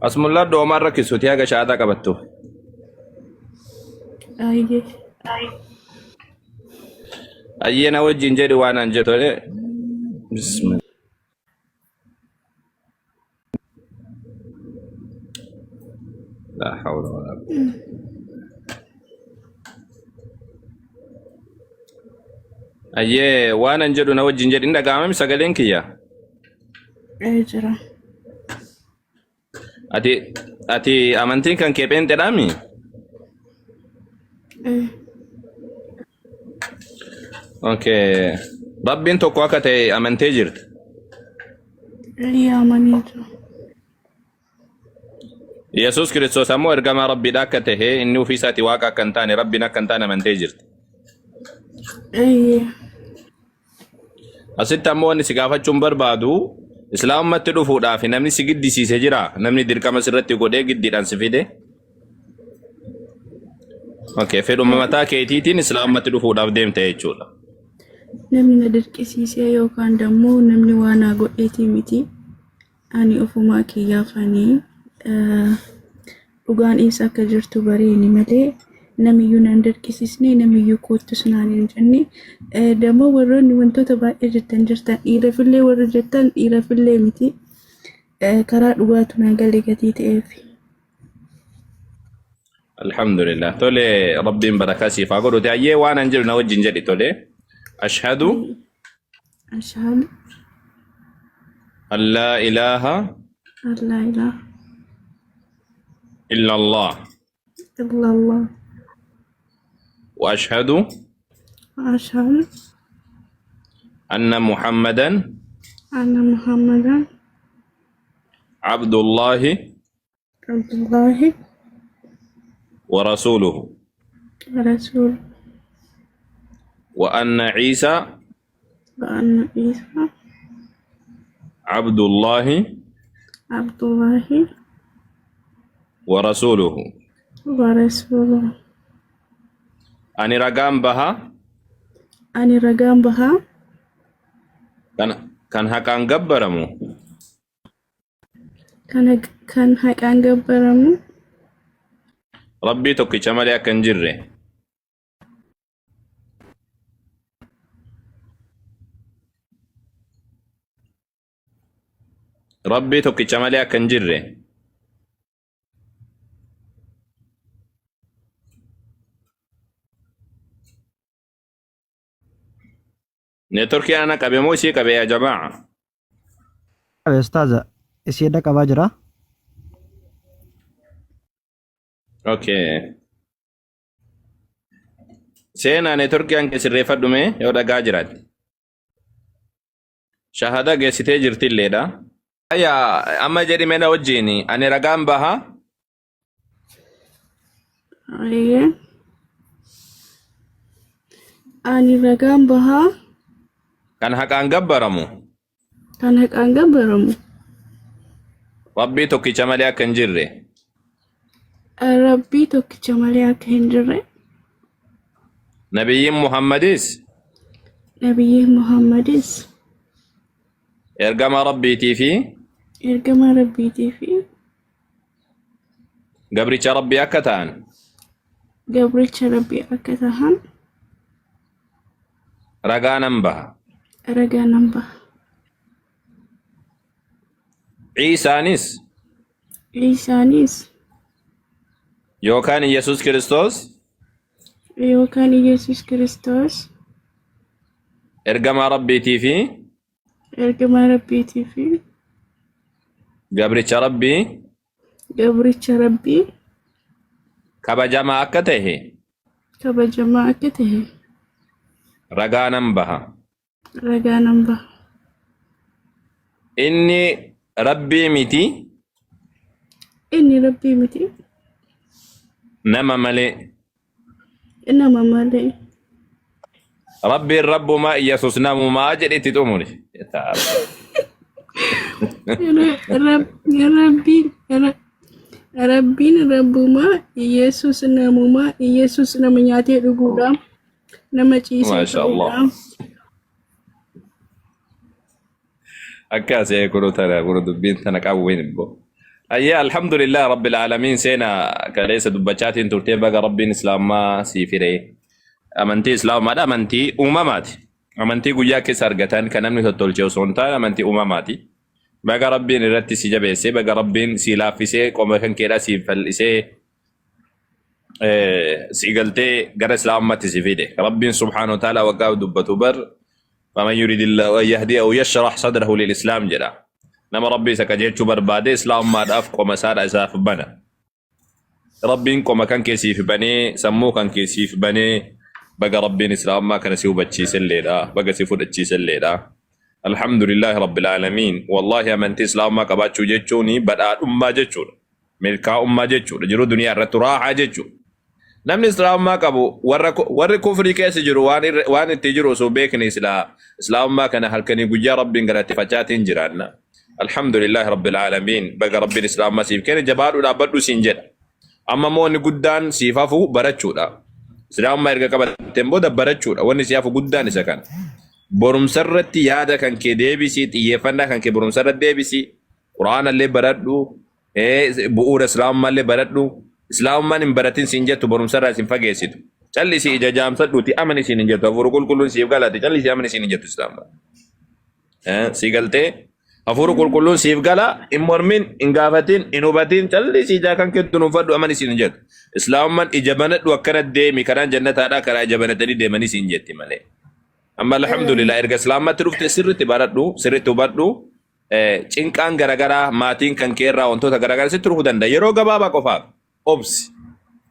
As mul'adhu homaan rakkisuuti haga shahaadaa qabattu. Ayyee. Ayyee na wajjin jedhi waan an jedhu tole. Bismillah. La hawla wala quwwata. Ayyee waan an jedhu na wajjin jedhi hin dhaga'amami sagaleen kiyya. Ee jira. Ati amantiin kan kee pheenxedhaami? Ee. Okay. Rabbiin tokko akka ta'e amantee jirta. Ee amanii jira. Yesuus Kiristoos ammoo ergamaa Rabbiidha akka ta'e inni ofii isaatii waaqa akka hin taane Rabbiin akka hin taane amantee jirta. Ee. Asitti ammoo wanni si gaafachuun barbaadu islaamumatti dhufuudhaaf namni si giddisiise jira namni dirqama sirratti godhee giddiidhaan si fide. Okay, fedhuma mataa keetiitiin islaamumatti dhufuudhaaf deemte jechuudha. Namni na dirqisiisee yookaan dammoo namni waa naa godheetii miti. Ani ofumaa kiyyaafanii dhugaan eessa akka jirtu bareeni malee namiyyuu nan dirqisiisne namiyyuu koottus naan hin jenne. Dammoo warroonni wantoota baay'ee jettan jirtan dhiirafillee warri jettan dhiirafillee miti. Karaa dhugaatu naa gale gatii ta'eef. Alhamdulillah. Tole Rabbiin barakaa siif haa godhuti. Ayyee waan an jedhu na wajjin jedhi tole. Ashhadu Ashhadu an laa ilaaha an laa ilaaha illa Allah illallah wa ashhadu wa ashhadu anna Muhammadan anna Muhammadan abdullahi Abdullaahi wa rasuuluhu Rasuul wa anna Ciisaa wa anna Iisaa abdullaahi Abdullaahi wa rasuuluhu. wa rasuuluhu. Ani ragaan baha Ani ragaan bahaa kan haqaan gabbaramu Kan haqaan gabbaramu Rabbii tokkicha malee akka hin jirre. Rabbii tokkicha malee akka hin jirre. Neetworkii ana qabe moo isii qabe yaa jamaa? Qabe ustaaza isiidha qabaa jira. Okay. Seenaa neetworkii hanke sirreeffadhu mee yoo dhagaa jiraatte. Shahada geessitee jirti illeedha. Yaa amma jedhi mee na wajjin ani ragaan baha. Ayyee. Ani ragaan bahaa Kan haqaan gabbaramu kan haqaan gabbaramu Rabbii tokkicha malee akka hin jirre. Rabbii tokkicha malee akka hin jirre Nabiyyiin Muhammadis Nabiyyiin Muhammadis ergama Rabbiitii fi ergama Rabbiitii fi Gabricha Rabbii akka ta'an Gabricha Rabbii akka tahan ragaa nan baha. ragaa nan baha. Ciisaanis Ciisaanis yookaan Iyyasuus Kiristoos yookaan Iyyasuus Kiristoos ergamaa Rabbiitii fi Ergamaa Rabbiitii fi gabricha Rabbii gabricha Rabbii kabajamaa akka ta'e kabajamaa akka ta'e ragaa nan baha. ragaa nan baha. Inni Rabbii miti Inni Rabbii miti nama malee. Nama malee. Rabbiin rabbumaa Iyyasuus namumaa jedhi itti xumuri. Rabbiin Rabbiin rabbumaa Iyyasuus namumaa Iyyasuus nama nyaatee dhuguudha. Nama ciisee Maasha Allah. ka'uudha. Akka asii kun tana kun dubbiin tana qabu hin immoo. Ayyee alhamdulillah rabbil aalamiin seena kaleessa dubbachaatiin turtee baga rabbiin islaamummaa sii fire. Amantii islaamummaadha amantii uumamaati. Amantii guyyaa keessa argatan kan namni tottolche osoo hin taane amantii uumamaati. Baga rabbiin irratti si jabeessee baga rabbiin si laaffisee qoma kan keedhaa si fal'isee si galtee gara islaamummaatti si fide. Rabbiin subhaanahu wa ta'ala waggaa dubbatu bar faman yuridillahu an yahdiyahu yashrah sadrahu lil islaam jedha. Nama Rabbi isa qajeelchuu barbaade islaamummaadhaaf qoma isaadha isaaf bana. Rabbiin qoma kan kee siif banee sammuu kan kee siif banee baga Rabbiin islaamummaa kana si hubachiiselleedha baga si fudhachiiselleedha. Alhamdulillahi Rabbil Aalamiin. Wallahi amantii islaamummaa qabaachuu jechuun badhaadhummaa jechuudha. Milkaa'ummaa jechuudha. Jiruu duniyaa irratti raahaa jechuudha. Namni islaamummaa qabu warra warri kufrii keessa jiru waan waan itti jiru osoo beekne silaa islaamummaa kana halkanii guyyaa Rabbiin galateeffachaatiin jiraanna. Alhamdulillahi Rabbil Aalamiin. Baga Rabbiin islaamummaa siif kenne jabaadhu dhaabbadhu siin jedha. Amma immoo wanni guddaan siif hafu barachuudha. Islaamummaa erga qabatteen booda barachuudha. Wanni si hafu guddaan isa kana. Barumsa irratti yaada kan kee deebisi, xiyyeeffannaa kan kee barumsa irratti deebisi. Qur'aana illee baradhu, bu'uura islaamummaa illee baradhu. Islaamummaan hin baratin siin jettu barumsa irraa isin fageessitu. Callisii ija jaamsadhuuti amani siin hin jettu. Hafuura qulqulluun siif galaati callisii amani siin hin jettu islaamummaan. Si galtee hafuura qulqulluun siif gala hin mormin hin gaafatin hin hubatin callisii ijaa kan keetu nuufadhu amani siin hin jettu. Islaamummaan ija banadhu akkana deemi karaan jannataadhaa karaa ija banatanii deemanii siin jetti malee. Amma alhamdulillah erga islaamummaatti dhufte sirriitti baradhu sirriitti hubadhu. Cinqaan garagaraa maatiin kan kee irraa wantoota garagaraa sitti dhufuu danda'a. Yeroo gabaabaa qofaaf obsi.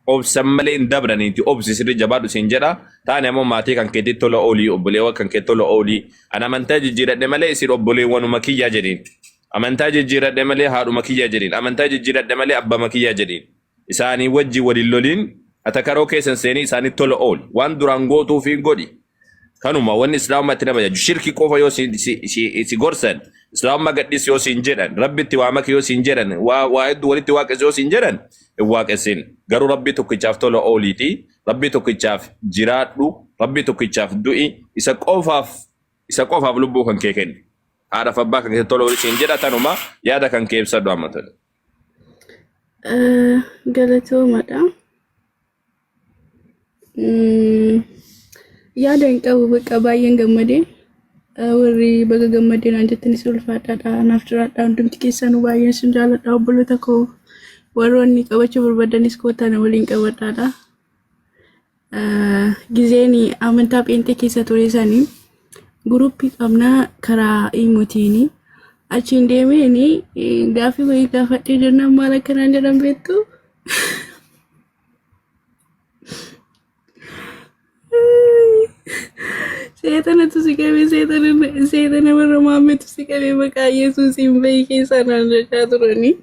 Obsan malee hin dabraniiti obsi sirri jabaadhu siin jedha. Taane ammoo maatii kan keetii tola oolii obboleewwan kan kee tola oolii. An amantaa jijjiiradhe malee isin obboleewwanuma kiyyaa jedhiin. Amantaa jijjiiradhe malee haadhuma kiyyaa jedhiin. Amantaa jijjiiradhe malee abbama kiyyaa jedhiin. Isaanii wajjin waliin loliin atakaroo keessan seenii isaanii tola ooli. Waan duraan gootuufiin godhi. Kanuma wanni islaamummaa itti nama jaju shirki qofa yoo si, si, si, si gorsan islaamummaa gadhiisi yoo siin jedhan rabbitti waa maki yoo siin jedhan waa waa hedduu walitti waaqessi yoo siin jedhan hin waaqessin garuu rabbii tokkichaaf tola ooliiti rabbii tokkichaaf jiraadhu rabbii tokkichaaf du'i isa qofaaf isa qofaaf lubbuu kan kee kenni haadhaaf abbaa kan kee tola ooli siin jedha tanuma yaada kan kee ibsadhu amma tole. Galatoomadha. Yaada hin qabu bakka baay'een gammadee warri baga gammadee naan jettanis ulfaadhaadha naaf jiraadha hundumti keessanuu baay'een isin jaaladha obboloota koo warroonni qabachuu barbaadanis koottaa na waliin qabadhaadha. Gizeen amantaa pheenxee keessa ture sanii guruppii qabnaa karaa iimotiini achiin deemeeni gaaffii wayii gaafadhee jennaan maal akkanaan jedhan beektu. Seexanatu si qabe seexana seexana warra maammetu si qabe maqaa Yesuusiin bahi keessaa naan jechaa turanii.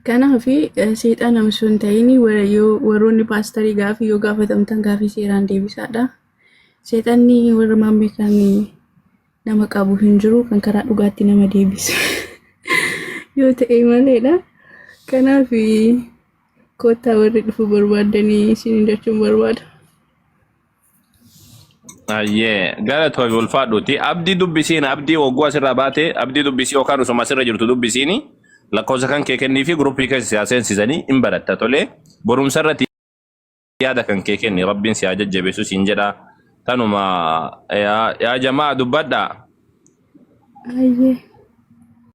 Kanaaf seexana osoo hin ta'in warra yoo warroonni paastarii gaafii yoo gaafatamtan gaafii seeraan deebisaadha. Seexanni warra maammee kan nama qabu hin jiru kan karaa dhugaatti nama deebisu yoo ta'e maleedha. Kanaaf Koottaa warri dhufuu barbaaddanii isiniin jechuun barbaada. Ayyee galatoomi ulfaadhuuti. Abdii dubbisiin abdii wagguu asirraa baate abdii dubbisii yookaan osuma asirra jirtu dubbisiini lakkoofsa kan kee kennii fi guruppii keessa si haa seensisanii hin baratta tolee barumsa irratti yaada kan kee kenni rabbiin si haa jajjabeessu siin jedha tanuma yaa yaa jamaa dubbadhaa. Ayyee.